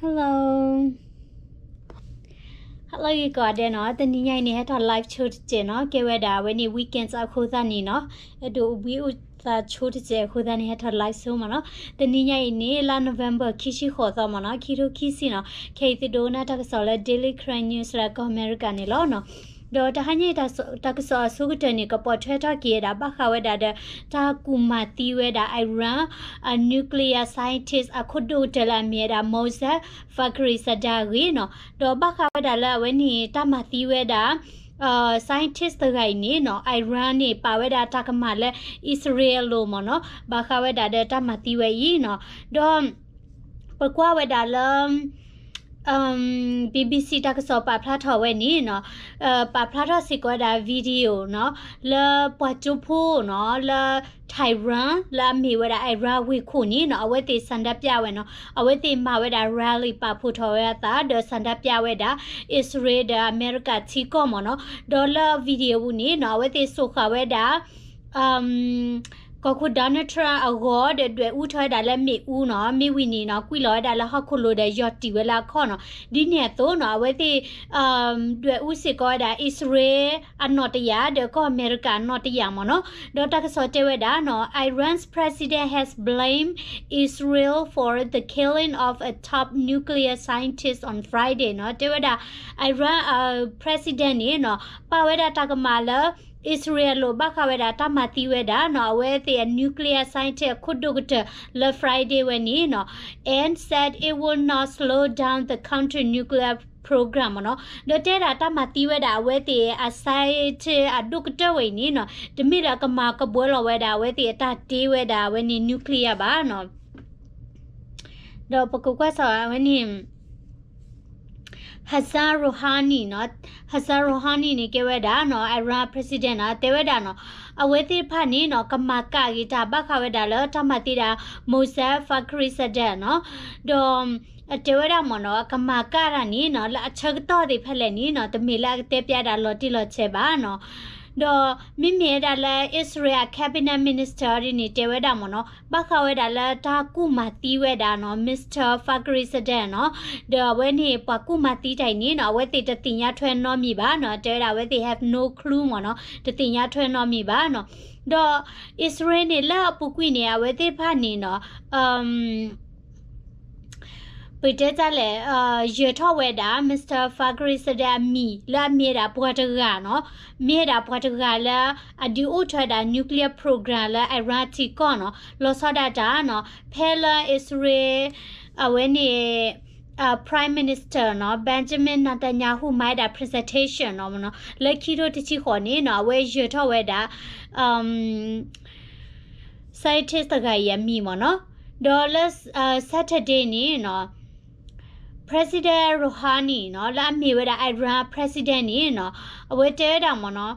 Hello, hello ဂ့ၤကိးဂၤဒဲးနီၤ, တနံၤညါအံၤန့ၣ် ဟဲထီၣ် live ဆိတစဲးနီၤ, ကဲဝဲဒၣ်အဝဲန့ၣ် weekends အဃိသတးန့ၣ်နီၤ, အဲၣ်ဒိးအိၣ်ဘှံးအိၣ်သါဆိတစဲးအဃိသတးန့ၣ် ဟဲထီၣ် live ဆိမ့ၢ်နီၤ. တနံၤညါအံၤန့ၣ် လါ November ခံဆံဃိးသီမ့ၢ်နီၤ, ခံထိခံဆံနီၤ, ခဲအံၤသုဒိကနၣ်တၢ်ကစီၣ်လၢ Daily Karen News လၢကီၢ်အမဲရကၤန့ၣ်လီၤနီၤ. ဒီးတဟါညါအံၤ တၢ်ကစီၣ်အဆိကတၢၢ်န့ၣ် ကပိာ်ထွဲထီၣ်က့ၤဝဲဒၣ် ဘၣ်ဃးဝဲဒၣ်ဒီး တၢ်ကူၣ်မၤသံဝဲဒၣ် Iran အ nuclear scientist အခိၣ်ဒိၣ်ကတၢၢ်လၢအမ့ၢ်ဝဲဒၣ် Mohsen Fakhrizadeh အဂ့ၢ်နီၤ. ဒီးဘၣ်ဃးဝဲဒၣ်လၢအဝဲန့ၣ် တၢ်မၤသံဝဲဒၣ် scientist တဂၤအံၤန့ၣ်နီၤ, Iran န့ၣ် ပာ်ဝဲဒၣ်တၢ်ကမၣ်လၢ အံၣ်စရ့လးအလိၤမ့ၢ်နီၤ, ဘၣ်ဃးဝဲဒၣ်ဒီးတၢ်မၤသံဝဲအံၤနီၤ. ဒီး ပကွၢ်ဝဲဒၣ်လၢ BBC တၢ်ကစီၣ်ပာ်ဖျါထီၣ်ဝဲန့ၣ်နီၤ, ပာ်ဖျါထီၣ်စ့ၢ်ကီးဝဲဒၣ် video နီၤ, လၢပှၤကၠိဖိနီၤ, လၢ Tehran လၢအမ့ၢ်ဝဲဒၣ် Iran ဝ့ၢ်ခိၣ်န့ၣ်နီၤ, အဝဲသ့ၣ်ဆန္ဒပြဝဲနီၤ, အဝဲသ့ၣ်မၤဝဲဒၣ် rally ပာ်ဖှိၣ်ထီၣ်ဝဲအသး ဒီးဆန္ဒပြဝဲဒၣ် အံၣ်စရ့လးဒီးအမဲရကၤထံကီၢ်မ့ၢ်နီၤ. ဒီးလၢ video ပူၤန့ၣ်နီၤ, အဝဲသ့ၣ်စိာ်ဃာ်ဝဲဒၣ် ကီၢ်ခိၣ် Donald Trump အဂီၤဒီး ဒွဲၣ်အူထီၣ်ဝဲဒၣ်လၢမ့ၣ်အူနီၤ, မ့ၢ်ဝံၤန့ၣ်နီၤ ကွံာ်လီၤဝဲဒၣ်လၢဟီၣ်ခိၣ်လိၤဒီးယီၤတံၢ်ဝဲလၢအခီၣ်နီၤ. ဒ်န့ၣ်အသိးနီၤ, အဝဲသ့ၣ် ဒွဲၣ်အူစ့ၢ်ကီးဝဲဒၣ် အံၣ်စရ့လးအနီၢ်တယာ် ဒီးကီၢ်အမဲရကၤအနီၢ်တယာ်မ့ၢ်နီၤ. ဒီးတၢ်ကစီၣ်တဲဝဲဒၣ်နီၤ, Iran's president has blamed Israel for the killing of a top nuclear scientist on Friday နီၤ. တဲဝဲဒၣ် Iran အ president န့ၣ်နီၤ, ပာ်ဝဲဒၣ်တၢ်ကမၣ်လၢ အံၣ်စရ့လးအလိၤ ဘၣ်ဃးဝဲဒၣ်တၢ်မၤသံဝဲဒၣ်နီၤ, အဝဲသ့ၣ်အ nuclear scientist အခိၣ်ဒိၣ်ကတၢၢ်လၢ Friday ဝဲန့ၣ်နီၤ, and said it will not slow down the country nuclear program မ့ၢ်နီၤ. ဒီးတဲဒၣ်တၢ်မၤသံဝဲဒၣ်အဝဲသ့ၣ်အ scientist အဒိၣ်ကတၢၢ်ဝဲအံၤန့ၣ်နီၤ, တမ့ၢ်လၢအကမၤကဘှဲလီၤဝဲဒၣ်အဝဲသ့ၣ်အတၢ်တ့ဝဲဒၣ်အဝဲန့ၣ် nuclear ဘၣ်နီၤ. ဒီးပကကွၢ်စ့ၢ်ကီးဝဲန့ၣ် Hassan Rouhani နီၤ, Hassan Rouhani န့ၣ် ကဲဝဲဒၣ်နီၤ Iran president နီၤ, တဲဝဲဒၣ်နီၤ, အဝဲသ့ၣ်တဖၣ်န့ၣ်နီၤ ကမၤကၣ်က့ၤတၢ်ဘၣ်ဃးဝဲဒၣ်လၢတၢ်မၤသံဒၣ် Mohsen Fakhrizadeh နီၤ, ဒီး တဲဝဲဒၣ်မ့ၢ်နီၤ ကမၤကၣ်တၢ်န့ၣ်နီၤ လၢအဆၢကတီၢ်သ့ၣ်ဖဲလဲၣ်န့ၣ်နီၤ တမ့ၢ်လၢအကတဲပျးဒၣ်လီၤတံၢ်လီၤဆဲးဘၣ်နီၤ. ဒီးမ့မ့ၢ်ဝဲဒၣ်လၢ အံၣ်စရ့လးအ cabinet minister ဒ်န့ၣ် တဲဝဲဒၣ်မ့ၢ်နီၤ ဘၣ်ဃးဝဲဒၣ်လၢတၢ်ကူၣ်မၤသံဝဲဒၣ်နီၤ Mister Fakhrizadeh နီၤ, ဒီးအဝဲန့ၣ် ပှၤကူၣ်မၤသံတၢ်အံၤန့ၣ်နီၤ အဝဲသ့ၣ်တသ့ၣ်ညါထွဲနီတမံၤဘၣ်နီၤ, တဲဝဲဒၣ်အဝဲသ့ၣ် have no clue မ့ၢ်နီၤ, တသ့ၣ်ညါထွဲနီတမံၤဘၣ်နီၤ. ဒီးအံၣ်စရ့လးန့ၣ် လၢအပူၤကွံာ်န့ၣ် အဝဲသ့ၣ်တဖၣ်န့ၣ်နီၤ ပတဲတၢ်လဲၣ် ယၢၤထီၣ်ဝဲဒၣ် Mister Fakhrizadeh အမံၤလၢအမ့ၢ်ဒၣ်ပှၤတဂၤနီၤ, မ့ၢ်ဒၣ်ပှၤတဂၤလၢအဒုးအိၣ်ထီၣ်ဝဲဒၣ် nuclear program လၢ Iran ထံကီၢ်နီၤ, လီၤဆီဒၣ်တၢ်နီၤ, ဖဲလၢအံၣ်စရ့လး အဝဲန့ၣ် Prime Minister နီၤ Benjamin Netanyahu မၤဝဲဒၣ် presentation နီၤ လၢခံထိတဆံဃိးန့ၣ်နီၤ အဝဲယၢၤထီၣ်ဝဲဒၣ် scientist တဂၤအံၤအမံၤမ့ၢ်နီၤ, ဒီးလၢ Saturday န့ၣ်နီၤ President Rouhani နီၤ လၢအမ့ၢ်ဝဲဒၣ် Iran President န့ၣ်နီၤ အဝဲတဲဝဲဒၣ်မ့ၢ်နီၤ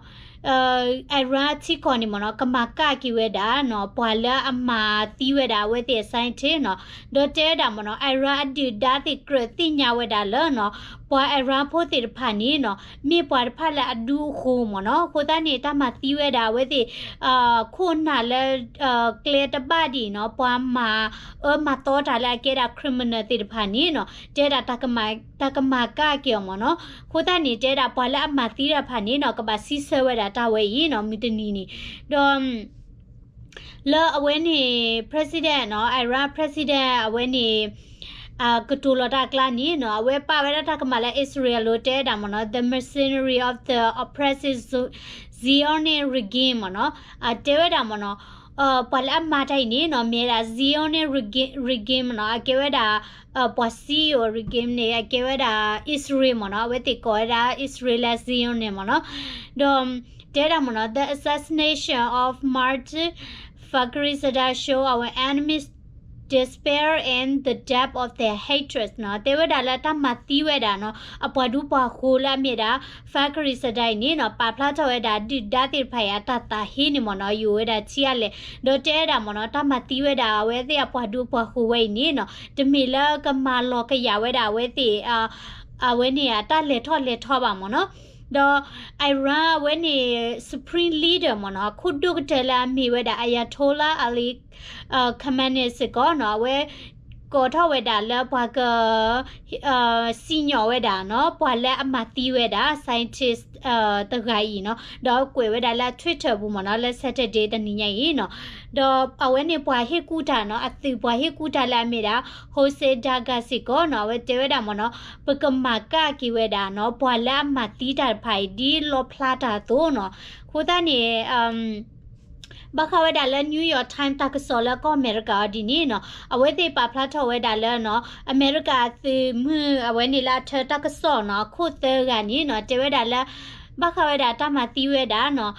Iran ထံကီၢ်န့ၣ်မ့ၢ်နီၤ ကမၤကၣ်က့ၤဝဲဒၣ်နီၤ ပှၤလၢအမၤသံဝဲဒၣ်အဝဲသ့ၣ်အ scientist နီၤ, ဒီးတဲဝဲဒၣ်မ့ၢ်နီၤ Iran အဒုၣ်ဒါသ့ၣ်ကြၢးသ့ၣ်ညါဝဲဒၣ်လၢနီၤ ပှၤ Iran ဖိသ့ၣ်တဖၣ်န့ၣ်နီၤ မ့ၢ်ပှၤတဖၣ်လၢအဒူအဃိမ့ၢ်နီၤ, အဃိသတးန့ၣ် တၢ်မၤသံဝဲဒၣ်အဝဲသ့ၣ် ခိၣ်နၢ်လၢ ကျဲတဘၣ်ဒံးနီၤ ပှၤမၤအၢမၤသီတၢ်လၢအကဲဒၣ် criminal သ့ၣ်တဖၣ်န့ၣ်နီၤ တဲဒၣ် တၢ်ကမၤကၣ်က့ၤအီၤမ့ၢ်နီၤ, အဃိသတးန့ၣ် တဲဒၣ်ပှၤလၢအမၤသံတၢ်တဖၣ်န့ၣ်နီၤ ကဘၣ်စံးဆၢဝဲဒၣ်တၢ်ဝဲအံၤနီၤ မုၢ်တနံၤန့ၣ်, ဒီး လၢအဝဲန့ၣ် president နီၤ Iran president အဝဲန့ၣ် ကတိၤလီၤတၢ်အကျါန့ၣ်နီၤ အဝဲပာ်ဝဲဒၣ်တၢ်ကမၣ်လၢ အံၣ်စရ့လးအလိၤ တဲဝဲဒၣ်မ့ၢ်နီၤ the mercenary of the oppressive Zionist regime မ့ၢ်နီၤ, တဲဝဲဒၣ်မ့ၢ်နီၤ ပှၤလၢအမၤတၢ်အံၤန့ၣ်နီၤ မ့ၢ်ဝဲဒၣ် Zionist regime နီၤ အကဲဝဲဒၣ် ပှၤစံယိၣ် regime န့ၣ် အကဲဝဲဒၣ် အံၣ်စရ့လးမ့ၢ်နီၤ, အဝဲသ့ၣ်ကိးဝဲဒၣ် အံၣ်စရ့လး Zionist မ့ၢ်နီၤ, ဒီး တဲဝဲဒၣ်မ့ၢ်နီၤ the assassination of Martyr Fakhrizadeh show our enemies' despair and the depth of their hatred နီၤ, တဲဝဲဒၣ်လၢတၢ်မၤသံဝဲဒၣ်နီၤ အပှၤဒူပှၤဃိၤလၢအမ့ၢ်ဒၣ် Fakhrizadeh အံၤန့ၣ်နီၤ ပာ်ဖျါထီၣ်ဝဲဒၣ်ဒုၣ်ဒါသ့ၣ်တဖၣ်အံၤအတၢ်သးဟ့န့ၣ်မ့ၢ်နီၤ ယိာ်ဝဲဒၣ်ထံအါလဲၣ်, ဒီးတဲဝဲဒၣ်မ့ၢ်နီၤ တၢ်မၤသံဝဲဒၣ်အဝဲသ့ၣ်အပှၤဒူပှၤဃိၤဝဲအံၤန့ၣ်နီၤ တမ့ၢ်လၢကမၤလီၤကယာ်ဝဲဒၣ်အဝဲသ့ၣ် အဝဲန့ၣ်အတၢ်လဲၤထီၣ်လဲၤထီဘၣ်မ့ၢ်နီၤ, ဒီး Iran အဝဲန့ၣ် supreme leader မ့ၢ်နီၤ အခိၣ်ဒိၣ်ကတၢၢ်လၢအမ့ၢ်ဝဲဒၣ် Ayatollah Ali Khamenei စ့ၢ်ကီးနီၤ အဝဲ ကိးထီၣ်ဝဲဒၣ်လၢပှၤက စံၣ်ညီၣ်ဝဲဒၣ်နီၤ ပှၤလၢအမၤသံဝဲဒၣ် scientist တဂၤအံၤနီၤ ဒီးကွဲးဝဲဒၣ်လၢ Twitter ပူၤမ့ၢ်နီၤ လၢ Saturday တနံၤညါအံၤနီၤ ဒီးအဝဲန့ၣ်ပှၤဟ့ၣ်ကူၣ်တၢ်နီၤ အသုးပှၤဟ့ၣ်ကူၣ်တၢ်လၢအမ့ၢ်ဒၣ် José Daga စ့ၢ်ကီးနီၤ အဝဲတဲဝဲဒၣ်မ့ၢ်နီၤ ပကမၤကၣ်က့ၤဝဲဒၣ်နီၤ ပှၤလၢအမၤသံတၢ်တဖၣ်အံၤ ဒ်လီဖျါတၢ်အသိးနီၤ အဃိသတးန့ၣ် ဘၣ်ဃးဝဲဒၣ်လၢ New York Times တၢ်ကစီၣ်လၢကီၢ်အမဲရကၤအီၤဒ်န့ၣ်နီၤ အဝဲသ့ၣ်ပာ်ဖျါထီၣ်ဝဲဒၣ်လၢနီၤ အမဲရကၤအသုးမုၢ်အဝဲန့ၣ်လၢအထၢတၢ်ကစီၣ်နီၤ အခိၣ်သၢဂၤန့ၣ်နီၤ တဲဝဲဒၣ်လၢ ဘၣ်ဃးဝဲဒၣ်တၢ်မၤသံဝဲဒၣ်နီၤ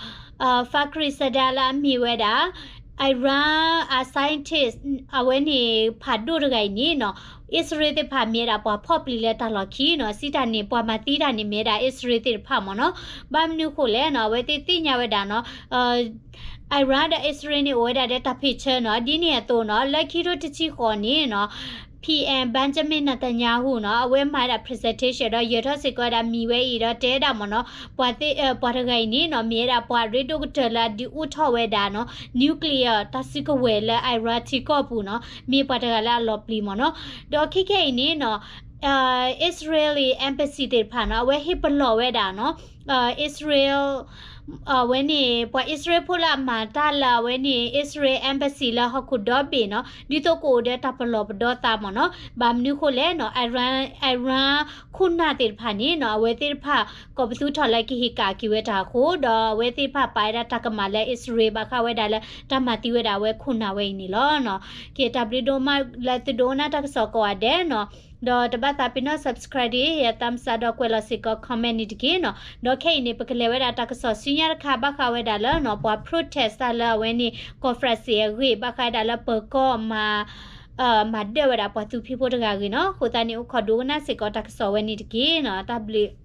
Fakhrizadeh လၢအမ့ၢ်ဝဲဒၣ် Iran အ scientist အဝဲန့ၣ်ဖးဒိၣ်တဂၤအံၤန့ၣ်နီၤ အံၣ်စရ့လးသ့ၣ်တဖၣ်မ့ၢ်ဝဲဒၣ်ပှၤဖီၣ်ပျံၤလၢတၢ်လီၢ်ခံနီၤ စံးတၢ်န့ၣ် ပှၤမၤသံတၢ်န့ၣ်မ့ၢ်ဝဲဒၣ်အံၣ်စရ့လးသ့ၣ်တဖၣ်မ့ၢ်နီၤ ဘၣ်မနုၤဃိလဲၣ်နီၤ အဝဲသ့ၣ်သ့ၣ်ညါဝဲဒၣ်နီၤ Iran ဒီးအံၣ်စရ့လးန့ၣ် အိၣ်ဝဲဒၣ်ဒီးတၢ်ဖ့ၣ်ဆၢနီၤ ဒ်န့ၣ်အသိးနီၤ လၢခံထိတဆံဃိးန့ၣ်နီၤ PM Benjamin Netanyahu နီၤ အဝဲမၤဝဲဒၣ် presentation ဒီးယၢၤထီၣ်စ့ၢ်ကီးဝဲဒၣ်မံၤဝဲအံၤဒီးတဲဝဲဒၣ်မ့ၢ်နီၤ ပှၤသ့ၣ် ပှၤတဂၤအံၤန့ၣ်နီၤ မ့ၢ်ဝဲဒၣ်ပှၤရ့ဒိၣ်ကတၢၢ်လၢအဒုးအိၣ်ထီၣ်ဝဲဒၣ်နီၤ nuclear တၢ်စုကဝဲၤလၢ Iran ထံကီၢ်ပူၤနီၤ မ့ၢ်ပှၤတဂၤလၢအလီၤပျံၤမ့ၢ်နီၤ ဒီးခဲခဲအံၤန့ၣ်နီၤ Israeli embassy သ့ၣ်တဖၣ်နီၤ အဝဲဟ့ၣ်ပလီၢ်ဝဲဒၣ်နီၤ Israel အဝဲန့ၣ် ပှၤအံၣ်စရ့လးဖိလၢအမၤတၢ်လၢအဝဲန့ၣ် Israel embassy လၢဟီၣ်ခိၣ်ဒီဘ့ၣ်နီၤ ဒ်သိးကအိၣ်ဒီးတၢ်ပလီၢ်ပဒီသးမ့ၢ်နီၤ ဘၣ်မနုၤဃိလဲၣ်နီၤ Iran Iran ခိၣ်နၢ်သ့ၣ်တဖၣ်န့ၣ်နီၤ အဝဲသ့ၣ်တဖၣ် ကိးပသူထီၣ်လၢကဟ့ၣ်ကၣ်က့ၤဝဲတၢ်အဃိ ဒီးအဝဲသ့ၣ်တဖၣ်ပာ်ဝဲဒၣ်တၢ်ကမၣ်လၢ အံၣ်စရ့လး ဘၣ်ဃးဝဲဒၣ်လၢတၢ်မၤသံဝဲဒၣ်အဝဲခိၣ်နၢ်ဝဲအံၤန့ၣ်လီၤ. ကဲ တၢ်ဘျုးဒိၣ်မးလၢသုဒိကနၣ်တၢ်ကစီၣ်ကိးဂၤဒဲးနီၤ ဒီးတဘၣ်သးပ့ၤနီၣ် subscribe ဒ်အံၤ ယ thumbs up ဒီးကွဲးလီၤစ့ၢ်ကီး comment န့ၣ်တက့ၢ်နီၤ ဒီးခဲအံၤန့ၣ် ပကလဲၤဝဲဒၣ်တၢ်ကစီၣ်ဆူညါတခါ ဘၣ်ဃးဝဲဒၣ်လၢနီၤ ပှၤ protest တၢ်လၢအဝဲန့ၣ် ကီၢ် France အဂ့ၢ် ဘၣ်ဃးဝဲဒၣ်လၢပၢၤကီၢ်မၤ မၤဒၢၣ်ဝဲဒၣ်ပှၤသူဖံဖိတဂၤအဂ့ၢ်နီၤ အဃိသတးန့ၣ် အိၣ်ခိးဒိကနၣ်စ့ၢ်ကီးတၢ်ကစီၣ်ဝဲန့ၣ်တက့ၢ်နီၤ တၢ်ဘျုး